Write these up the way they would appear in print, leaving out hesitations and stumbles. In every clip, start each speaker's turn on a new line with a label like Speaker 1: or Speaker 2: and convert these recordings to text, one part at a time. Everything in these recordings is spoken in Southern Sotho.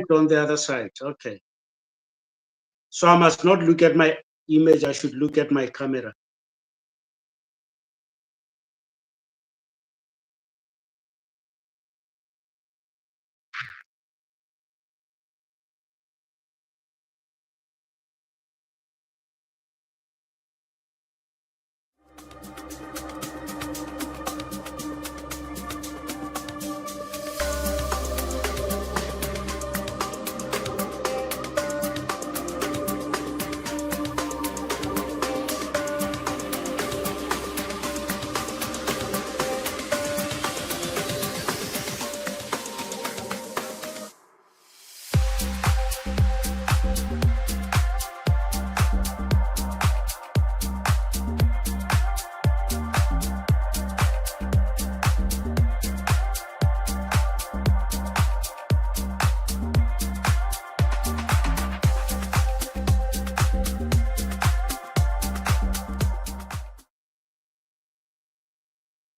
Speaker 1: it on the other side. Okay. So I must not look at my image, I should look at my camera.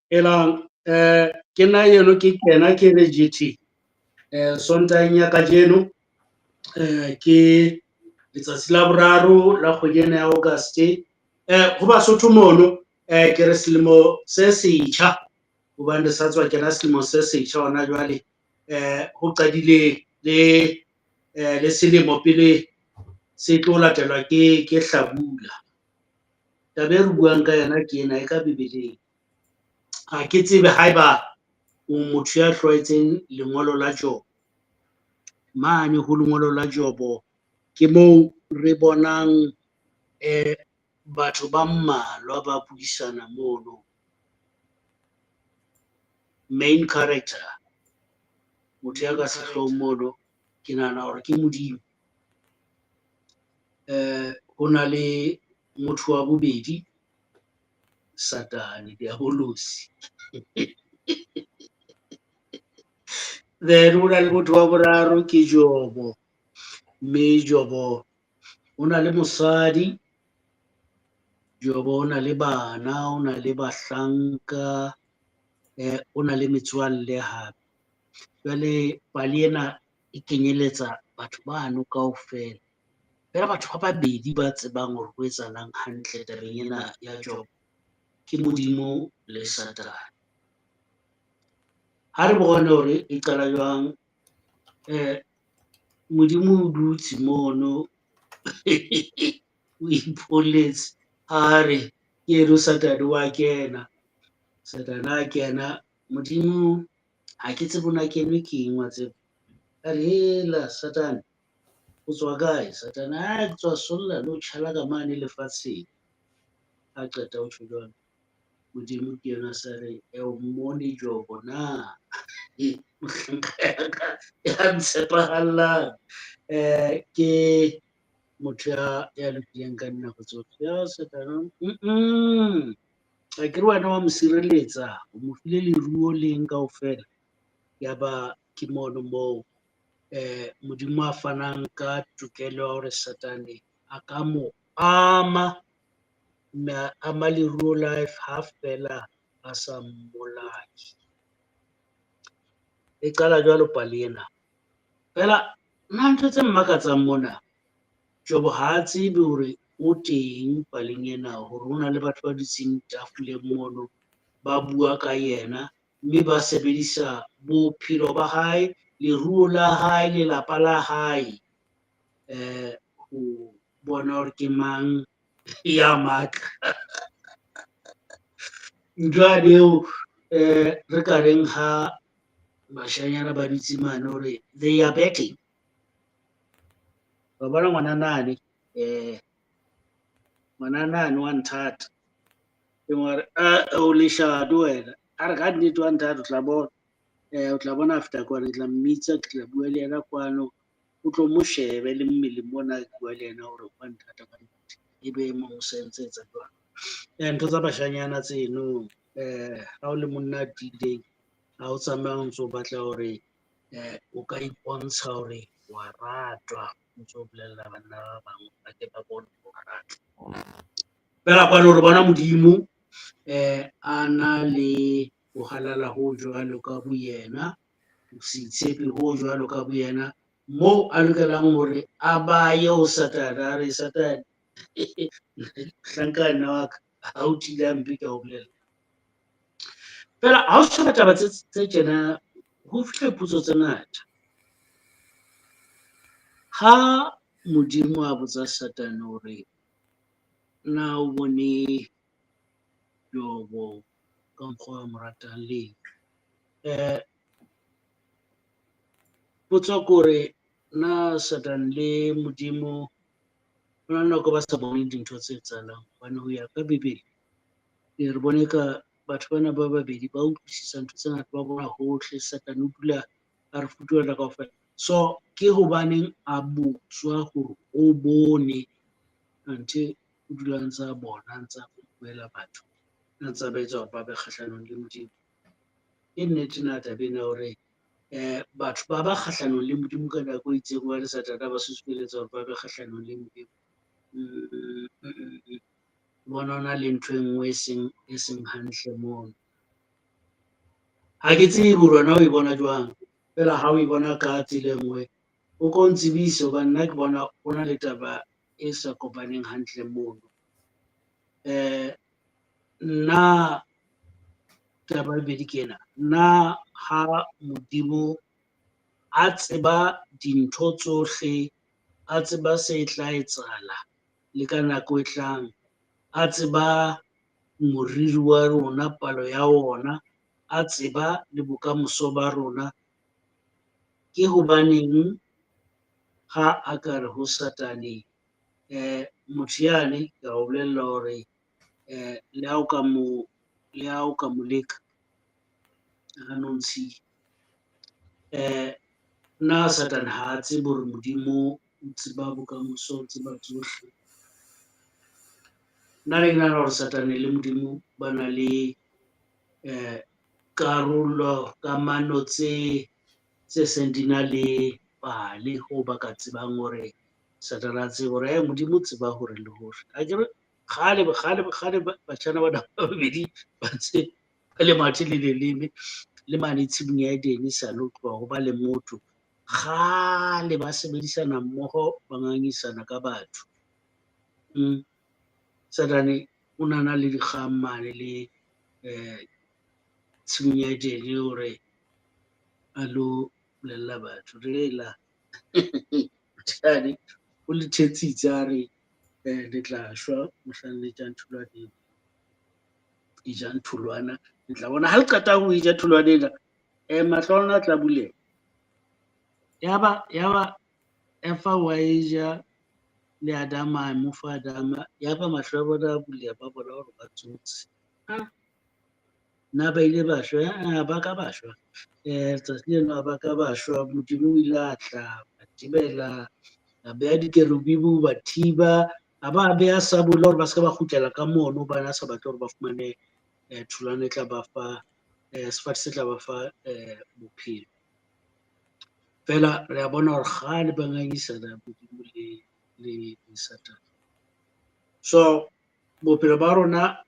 Speaker 1: Helang, ke nna eno ke kena ke re GT. Sontaheng ya kajeno ke letsatsi la boraro la kgwedi ena ya August. Ho Basotho mono ke re selemo se setjha hobane re sa tswa kena selemo se setjha hona jwale. Ho qadile le selemo pele se tlo latelwa ke hlabula. Taba e re buang ka yona ke ena e ka Bibeleng. Ha ke tsebe haeba o motho ya tlwaetseng lengolo la Jobo. Mane ho lengolo la Jobo ke moo re bonang batho ba mmalwa ba buisana mono. Main character, motho ya ka sehloohong mono, ke nahana hore ke Modimo. Ho na le motho wa bobedi, Satane, diabolosi. Then ho na le motho wa boraro ke Jobo, mme Jobo o na le mosadi, Jobo o na le bana, o na le bahlanka, o na le metswalle hape. Jwale pale ena e kenyeletsa batho bano kaofela. Feela batho ba babedi ba tsebang hore ho etsahalang hantle tabeng ena ya Jobo ke Modimo le Satane. Ha re bone hore e qala jwang. Modimo o dutse mono o ipoletse a re ke eno Satane wa kena. Satane a kena, Modimo ha ke tsebe ona kenwe ke eng wa tseba. A re hela Satane o tswa kae? Satane a ke tswa solla le ho tjhala ka mane lefatsheng. A qeta ho tjho jwalo, Modimo ke yena sa re o mmone Jobo na mohlanka ya ka ya ntshepahallang ke motho ya lokileng ka dinako tsohle. Ya Satane akere wena wa mo sireletsa, o mo file leruo leng kaofela. Ya ba ke mono moo Modimo a fanang ka tokelo ya hore Satane a ka mo ama, mme a ama leruo la hae ha feela a sa mmolaye. E qala jwalo pale ena. Feela nna ntho tse mmakatsang mona, Jobo ha a tsebe hore o teng paleng ena, hore ho na le batho ba dutseng tafoleng mono ba bua ka yena, mme ba sebedisa bophelo ba hae, leruo la hae, lelapa la hae ho bona hore ke mang ya matla. Jwale eo re ka reng ha bashanyana ba dutse mane hore they are betting. Wa bona ngwananane ngwananane wa nthata. Ke mo re o leshano wena. A re ka nnete wa nthata, o tla bona. O tla bona after kwana, ke tla mmitsa, ke tla bua le yena kwano. O tlo mo shebe le mmele mona, ke bua le yena hore wa nthata ka nnete. Ebe e mong o se ntse etsa jwang. Ntho tsa bashanyana tseno, ha o le monna a tiileng, ha o tsamaya o ntso batla hore o ka ipontsha hore wa ratwa, o ntso bolella banna ba bang ba ke ba bone hore wa ratwa. Feela kwano re bona Modimo a na le ho halala ho jwalo ka boyena, ho se itshepe ho jwalo ka boyena. Moo a lokelang hore a baye ho Satane, a re Satane, hlankana wa ka, ha o thile hampe ke a o bolella. Fela ha o sheba taba tse tjena, ho fihla dipotso tse ngata. Ha Modimo a botsa Satane hore na o bone Jobo ka mokgwa o mo ratang le potso ke hore na Satane le Modimo ho na le nako ba sa boneng dintho tse etsahalang, hobane ho ya ka Bibele re bone ka batho bana ba babedi ba utlwisisa ntho tse ngata, ba bona hohle. Satane o dula a re futuhela kaofela. So ke hobaneng a botswa hore o bone, anthe o dula a ntsa bona, a ntsa buela batho, a ntsa ba etsa hore ba be kgahlanong le Modimo. Ke nnete na taba ena hore batho ba ba kgahlanong le Modimo ka nako e itseng, hobane Satane a ba susumelletsa hore ba be kgahlanong le Modimo? Bona hona le ntho e nngwe e seng hantle mono. Ha ke tsebe hore wena o e bona jwang, fela ha o e bona ka tsela e nngwe o ko ntsebise, hobane nna ke bona ho na le taba e sa kopaneng hantle mono. Nna taba ya bobedi ke ena, na ha Modimo a tseba dintho tsohle, a tseba se tla etsahala le ka nako e tlang, a tseba moriri wa rona, palo ya ona, a tseba le bokamoso ba rona, ke hobaneng ha a ka re ho Satane motho yane ke a o bolella hore le ha o ka mo leka a no ntshiya. Na Satane ha a tsebe hore Modimo o tseba bokamoso, o tseba tsohle? Nna ne ke nahana hore Satane le Modimo ba na le karolo, kamano tse seng di na le pale ho ba ka tsebang hore Satane a tsebe hore Modimo o tseba hore le hore. Akere kgale batjhana bana ba babedi ba ntse ba le mathe le leleme le mane tshimong ya Edene sa le ho tloha ho ba le motho. Kgale ba sebedisana mmoho, ba ngangisana ka batho. Satane o na le dikgang mane le tshimong ya Edene hore a lo bolella batho re la Satane o le thetsitse a re le tla shwa mohlang le jang tholwana ena. E jang tholwana, le tla bona ha le qeta ho e ja tholwana ena, mahlo a lona a tla buleha. Yaba Eva wa e ja le Adama, mo fa Adama, yaba mahlo a bona a buleha, ba bona hore ba tsotse. Na ba ile ba shwa? Ba ka ba shwa. Letsatsi leno ha ba ka ba shwa, Modimo o ile a tla ba thibela, a beha dikerubime, ba thiba, a ba beha sabole hore ba se ke ba kgutlela ka mono, hobane a sa batle hore ba fumane tholwana e tla ba fa sefate se tla ba fa bophelo. Fela re a bona hore kgale ba ngangisana Modimo le Satane. So bophelo ba rona,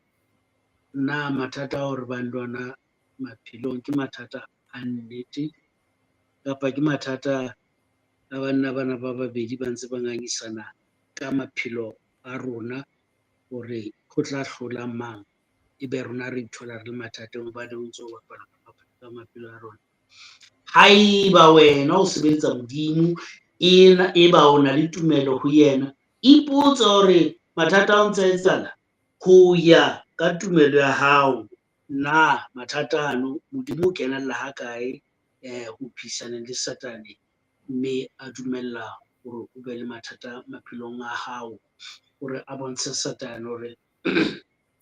Speaker 1: na mathata a hore ba lwana maphelong ke mathata a nnete kapa ke mathata a banna bana ba babedi ba ntse ba ngangisana ka maphelo a rona hore ho tla hlola mang, ebe rona re ithola re le mathateng hobane o ntso bapala ka maphelo a rona. Haeba wena o sebeletsa Modimo, eba o na le tumelo ho yena, ipotse hore mathata a o ntse a etsahala ho ya ka tumelo ya hao, na mathata ano Modimo o kenella ha kae ho phisaneng le Satane, mme a dumella hore o be le mathata maphelong a hao, hore a bontshe Satane hore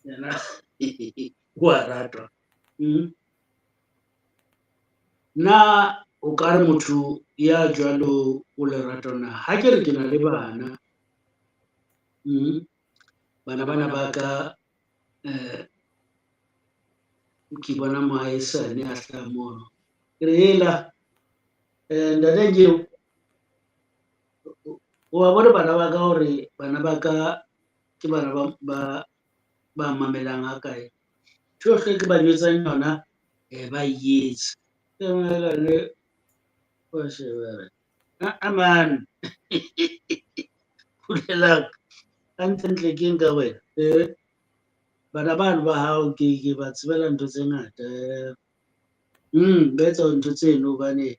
Speaker 1: yena o a ratwa. Na o ka re motho ya jwalo o lerato na? Ha ke re ke na le bana, bana bana ba ka ke bona moahisane a hlaha mono. Ke re hela ntate Nkeo, o wa bona bana ba ka hore bana ba ka ke bana ba mamelang ha kae. Ntho yohle ke ba jwetsang yona ba e etsa. Aman bolelang hantlentle ke eng ka wena? Bana bano ba hao ke ba tsebela ntho tse ngata. Ba etsa ntho tseno hobane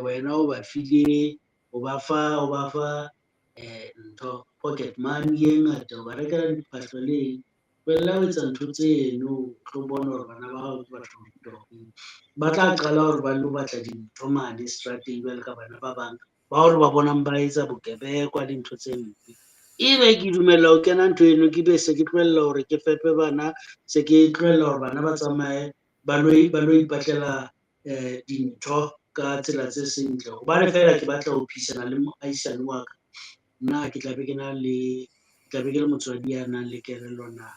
Speaker 1: wena o ba file, o ba fa ntho pocket money e ngata, o ba rekela diphahlo le eng. Tlohella ho etsa ntho tseno o tlo bona hore bana ba hao ke batho ba mofuta o feng. Ba tla qala hore ba lo batla dintho mane seterateng jwalo ka bana ba bang, bao re ba bonang ba etsa bokebekwa le ntho tse mpe. Ebe ke dumella ho kena ntho eno, ke be se ke tlohella hore ke fepe bana, se ke tlohella hore bana ba tsamaye ba lo ipatlela dintho ka tsela tse seng ntle hobane feela ke batla ho phehisana le moahisane wa ka. Nna ke tla be ke na le, ke tla be ke le motswadi ya nang le kelello na?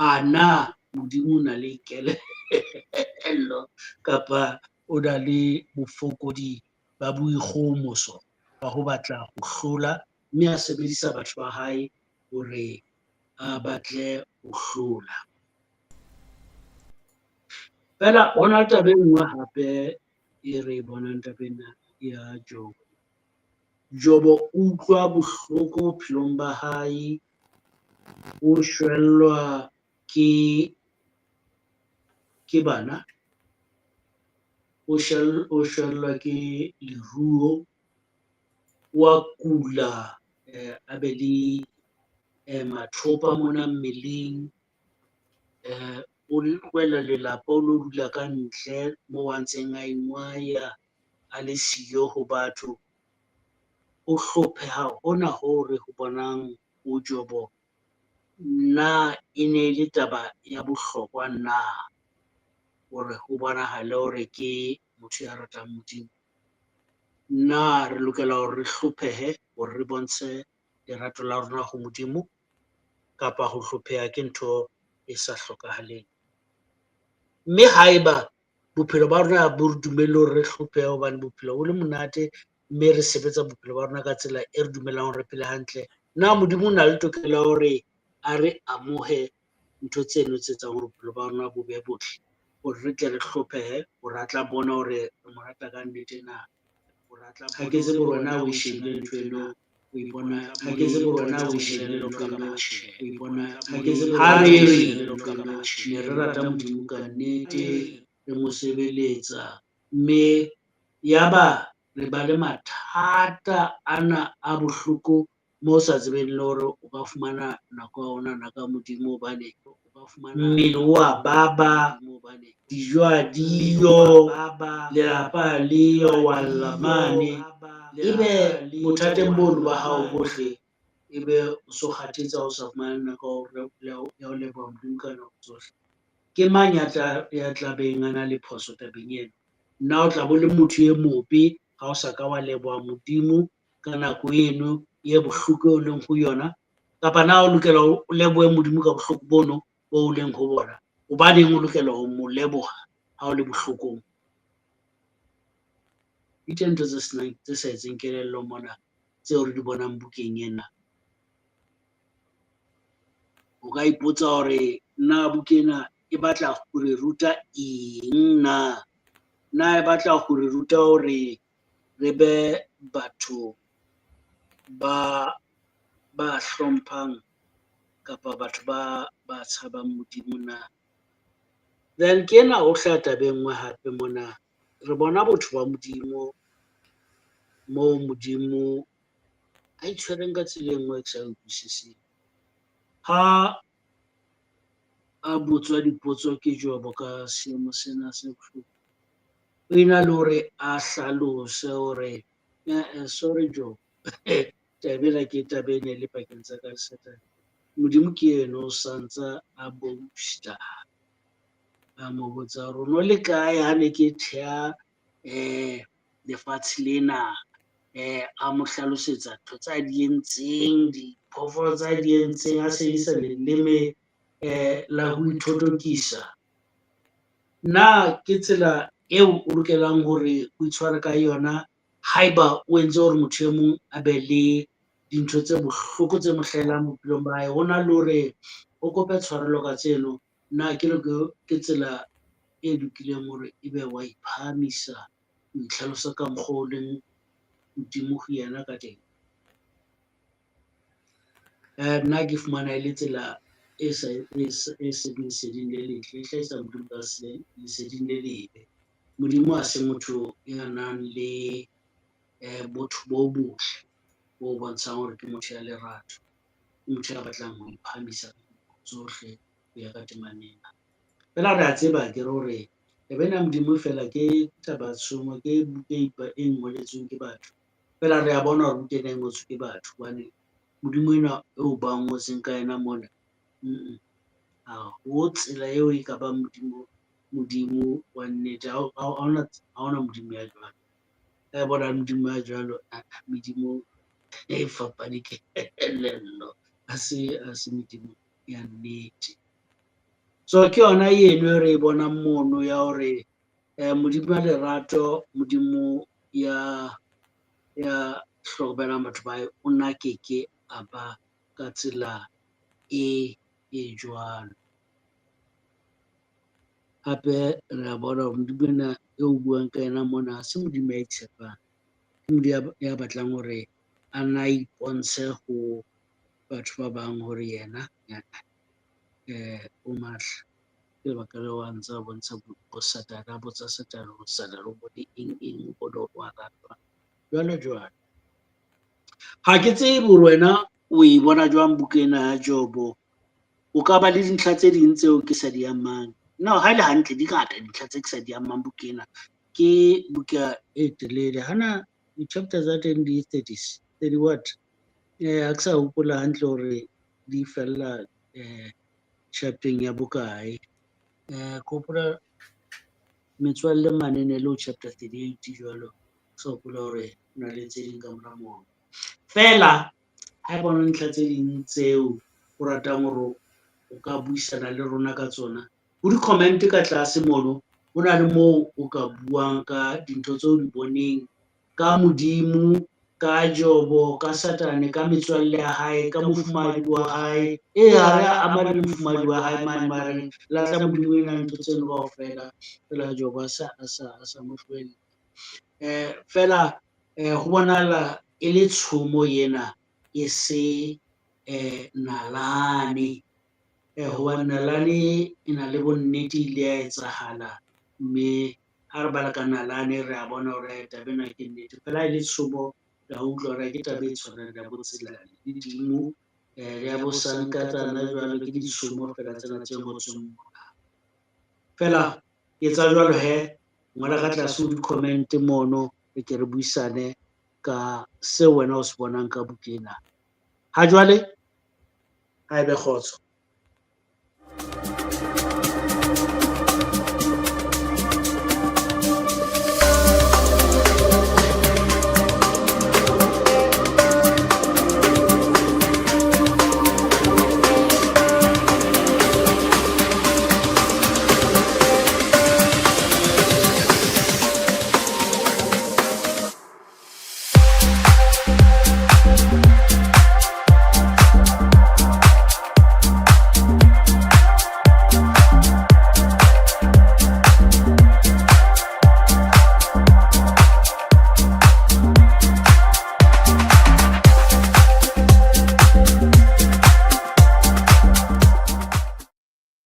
Speaker 1: A na Modimo o na le kelello kapa o na le bofokodi ba boikgohomoso ba ho batla ho hlola, mme a sebedisa batho ba hae hore a batle ho hlola. Feela ho na le taba e nngwe hape e re e bonang tabeng ena ya Jobo. Jobo o utlwa bohloko bophelong ba hae, o shwellwa ke bana, o shwellwa ke leruo, wa kula, a be le mathopa mona mmeleng, o tlohella lelapa o lo dula ka ntle moo a ntseng a ingwaya a le siyo ho batho. O hlopheha hona ho re ho bonang ho Jobo, na e ne le taba ya bohlokwa na hore ho bonahale hore ke motho ya ratang Modimo? Na re lokela hore re hlophehe hore re bontshe lerato la rona ho Modimo, kapa ho hlopheha ke ntho e sa hlokahaleng? Mme haeba bophelo ba rona bo re dumelle hore re hlophehe hobane bophelo bo le monate mme re sebetsa bophelo ba rona ka tsela e re dumellang hore re phele hantle, na Modimo o na le tokelo ya hore a re amohe ntho tseno tse etsang hore bophelo ba rona bo be botle, hore re tle re hlophehe hore a tla bona hore re mo rata ka nnete na? Ha ke tsebe hore wena o e shebile ntho eno, o e bona, ha ke tsebe hore wena o e shebile ntho eno, o e bona. Ha re re ne re rata Modimo ka nnete, re mo sebeletsa, mme yaba re ba le mathata ana a bohloko mo o sa tsebeng le hore o ka fumana nako ya ho nahana ka Modimo, hobane mmele wa baba, dijo ha diyo, lelapa ha leyo, wa lla mane. Ebe bothateng bono ba hao bohle, ebe o so kgathetse ha o sa fumane nako ya ho leboha Modimo ka nako tsohle. Ke mang ya tla beng a na le phoso tabeng eno? Na o tla bo le motho e mobe ha o sa ka wa leboha Modimo ka nako eno e bohloko eo leng ho yona, kapa na o lokela o lebohe Modimo ka bohloko bono bo o leng ho bona? Hobaneng o lokela ho mo leboha ha o le bohlokong? Di teng ntho tse senang, tse sa etseng kelello mona tseo re di bonang bukeng ena. O ka ipotsa hore na buka ena e batla ho re ruta eng na? Na e batla ho re ruta hore re be batho ba hlomphang kapa batho ba tshabang Modimo na? Then ke ena ho hlaha taba e nngwe hape mona, re bona botho ba Modimo moo Modimo a itshwereng ka tsela e nngwe e ke sa e utlwisiseng. Ha a botswa dipotso ke Jobo ka seemo sena se bohloko, o ena le hore a hlalose hore sorry Jobo, taba ena ke taba e ne le pakeng tsa ka le Satane. Modimo ke eno o santsa a boasta, a mo botsa hore o no le kae ha ne ke theha lefatshe lena, a mo hlalosetsa ntho tsa di entseng, diphoofolo tsa di entseng, a sebedisa leleme la ho ithotokisa. Na ke tsela eo o lokelang hore o itshware ka yona haeba o entse hore motho e mong a be le dintho tse bohloko tse mo hlahelang bophelong ba hae, ho na le hore o kope tshwarelo ka tseno? Na ke tsela e lokileng hore ebe wa iphahamisa O itlhalosa ka mokgwa o leng Modimo ho yena ka teng. Nna ke fumana e le tsela e sa e seng leseding le letle, e hlahisa Modimo ka leseding le lebe. Modimo ha se motho ya nang le botho bo botle bo bontshang hore ke motho ya lerato, ke motho ya batlang ho iphahamisa tsohle ho ya ka temana ena. Feela re a tseba akere hore taba ena ya Modimo feela ke taba tshomo, ke buka e ngoletsweng ke batho. Feela re a bona hore buka ena e ngotswe ke batho hobane Modimo enwa eo ba ngotseng ka yena mona, ha ho tsela eo e ka bang Modimo, Modimo wa nnete. Ha hona Modimo ya jwalo. Ha e bona Modimo ya jwalo, medimo e fapane ke kelello, ha se medimo ya nnete. So ke yona eno e re e bonang mono ya hore Modimo ya lerato, Modimo ya hlokomelang batho ba hae, o na keke a ba ka tsela e jwalo. Hape re a bona hore Modimo ena eo o buang ka yena mona ha se Modimo ya itshepang, ke Modimo ya batlang hore a nna ipontshe ho batho ba bang hore yena o matla. Ke lebaka leo a ntse a bontsha bo Satane, a botsa Satane hore Satane o bone eng eng, o bone hore wa ratwa jwalo jwalo. Ha ke tsebe hore wena o e bona jwang buka ena ya Jobo, o ka ba le dintlha tse ding tseo ke sa di amang. No, ha e le hantle di ngata dintlha tse ke sa di amang buka ena. Ke buka e telele, hana di-chapter tsa teng di thirty what? Ha ke sa hopola hantle hore di fella chapter-eng ya bokae. Ke hopola metswalle mane ne le ho chapter 38 jwalo, ke sa hopola hore ho na le tse ding ka mora mono. Feela ha eba hona le ntlha tse ding tseo o ratang hore o ka buisana le rona ka tsona, ho di-comment ka tlase mono ho na le moo o ka buang ka dintho tseo o di boneng ka Modimo, ka Jobo, ka Satane, ka metswalle ya hae, ka mofumahadi wa hae. E ha re ama le mofumahadi wa hae mane mare lahla Modimo ena ntho tseno kaofela, feela Jobo a sa mo tlohelle. Feela ho bonahala e le tshomo ena e se nalane, hobane nalane e na le bonnete ile ya etsahala, mme ha re bala ka nalane re a bona hore taba ena ke nnete. Feela ha e le tshomo re a utlwa hore ke taba e tshwanang le ya bo Tselane le Dimo, le ya bo Sankatana jwalo, ke ditshomo feela tsena tse ngotsweng mona. Feela etsa jwalo he, ngola ka tlase ho di-comment mono, re ke re buisane ka seo wena o se bonang ka buka ena. Ha jwale, ha ebe kgotso.